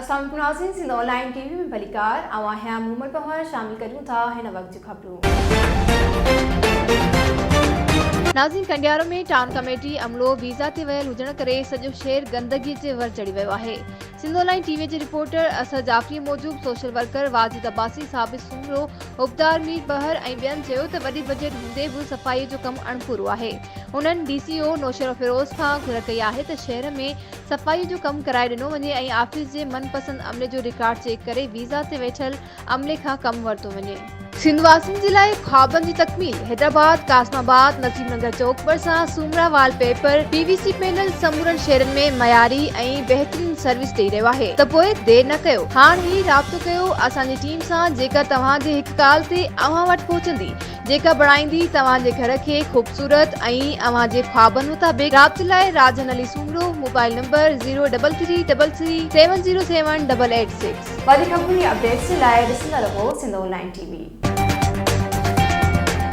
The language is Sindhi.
السلام عليڪم ناظرين سنڌ آن لائين ٽي وي ۾ ڀليڪار آئون آهيان مومل پنهور شامل ڪريون ٿا هن وقت جون خبرون. ناظرين ڪنڊيارو ۾ ٽائون ڪميٽي عملو ويزا تي ويل هجڻ ڪري سڄو شهر گندگي جي ور چڙهي ويو آهي سنڌ آن لائين ٽي وي جي رپورٽر اصغر جعفري موجب سوشل ورڪر واجد عباسي ثابت سومرو حبدار مير بحر ۽ ٻين چيو ته وڏي بجيٽ هوندي به صفائي جو ڪم اڻپورو آهي هنن ڊي سي او نوشهروفيروز کان گهر ڪئي آهي ته شهر ۾ صفائي جو ڪم ڪرائي ڏنو وڃي ۽ آفيس جي من پسند عملي جو رڪارڊ چيڪ ڪري ويزا تي ويٺل عملي کان ڪم ورتو وڃي. سنڌ واسين جي لاء خوابن جي تڪميل، حيدرآباد، قاسم آباد، نصيب نگر چوڪ ڀرسان Soomra wallpaper, P V C panel سمورن شهرن ۾ معياري ۽ بهترين سروس ڏئي رهيو آهي ته پوء دير نه ڪيو هاڻ ئي رابطو ڪيو اسان جي ٽيم سان جيڪا توهان جي هڪ ڪال تي اوهان وٽ پهچندي. جيڪا بڻائيندي توهان جي گهر کي خوبصورت ۽ اوهان جي خوابن مطابق رابطي لاء Rajan Ali Soomro mobile number zero double three double three seven zero seven double eight six. وڌيڪ خبرن ۽ اپڊيٽس جي لاء ڏسندا رهو سنڌ آن لائين ٽي وي.